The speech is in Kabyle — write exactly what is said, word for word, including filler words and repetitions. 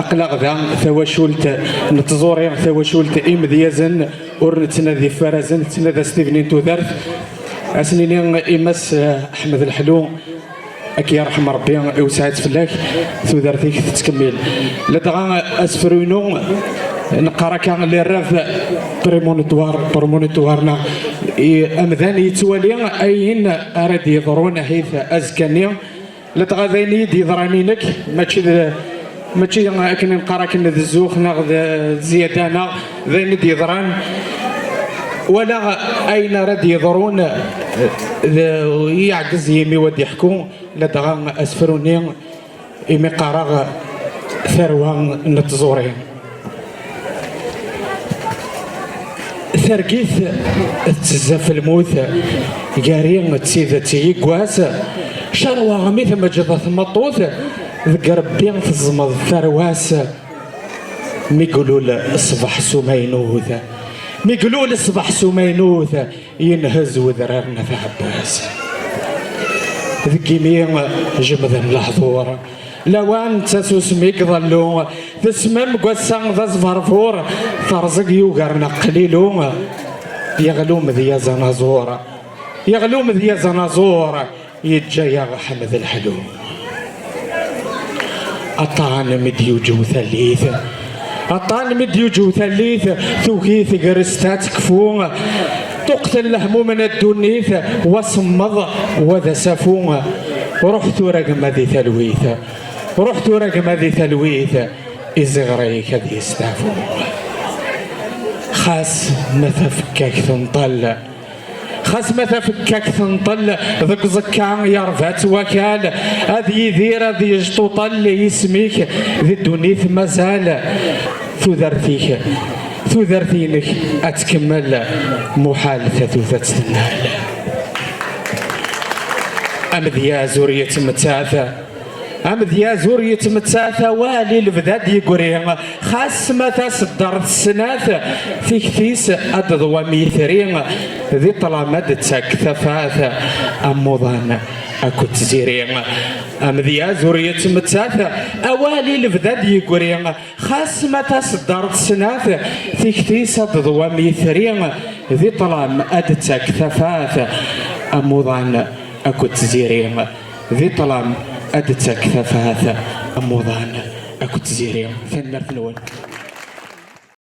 Aql-aɣ da, tawacult n tẓuri, tawacult imedyazen, ur nettnadi ifarazen, nettnadi s tibnin tudert. Ad s-nini i Mass, eh, Ḥmed Leḥlu, ad k-yerḥem Ṛebbi, iwesɛ-itt fell-ak, tudert-ik tettkemmil. Ladɣa asefru-inu, neqqar akka les rêves prémonitoires, prémonitoires, neɣ i amdan yettwali ayen ara d-yeḍrun ahat azekka-nni. Ladɣa d ayen i yi-d-yeḍran i nekk, mačči d, mačči akken i neqqar akken d zzux neɣ d, d zzyada neɣ d ayen i d-yeḍran. Walaɣ ayen ara d-yeḍrun, d, yeɛgez yimi-w ad d-yeḥku, ladɣa asefru-nni imi qqareɣ tarwa n tẓuri. Targit tettezza f lmut, gari d tidet yiggwas, carwaɣ mi tmeǧǧed tmeṭṭut, deg Rebbi tezmeḍ tarwa-s. Mi glul ṣṣbeḥ s umaynut, mi glul ṣṣbeḥ s umaynut, yenhez wedrar n At Ɛebbas. Deg imi jemden lehdur, lawan d tasusmi deg iḍellu, tesmem deg wass-a d aẓberfur, terẓeg yugar n aqlilu, yeɣli umedyaz anaẓur, yeɣli umedyaz anaẓur, yeǧǧa-yaɣ Ḥmed Leḥlu. Aṭṭan mi d-yuǧew tallit, aṭṭan mi d-yuǧew tallit, tugi tegrest ad tekfu, tuqtel lehmum n ddunit, wa semmeḍ, wa d asafu. Ruḥ tura gma di talwit, ruḥ tura gma di talwit, iziɣer-ik ad yesteɛfu. Xas ma tafekkak tenṭel, xas ma tafekkak tenṭel, deg uẓekka yerba-tt wakal, ad yidir ad yejṭuṭel, isem-ik di ddunit mazal. Tudert-ik, tudert-inek ad tkemmel, muḥal tatut ad tt-tennal. Amedyaz ur yettmettat, amedyaz ur yettmettat, awal i lebda d-yeggri, xas ma taseddart snat, tikti-s ad d-tḍwam yitri, di ṭṭlam ad d-ttak tafat, amuḍan akked tziri. Amedyaz ur yettmettat, awal i lebda d-yeggri, xas ma taseddart snat, tikti-s ad d-tḍwam yitri, di ṭṭlam ad d-ttak tafat, amuḍan akked tziri. Di ṭṭlam ad d-ttak tafat, amuḍan akked tziri. Tanemmirt-nwen.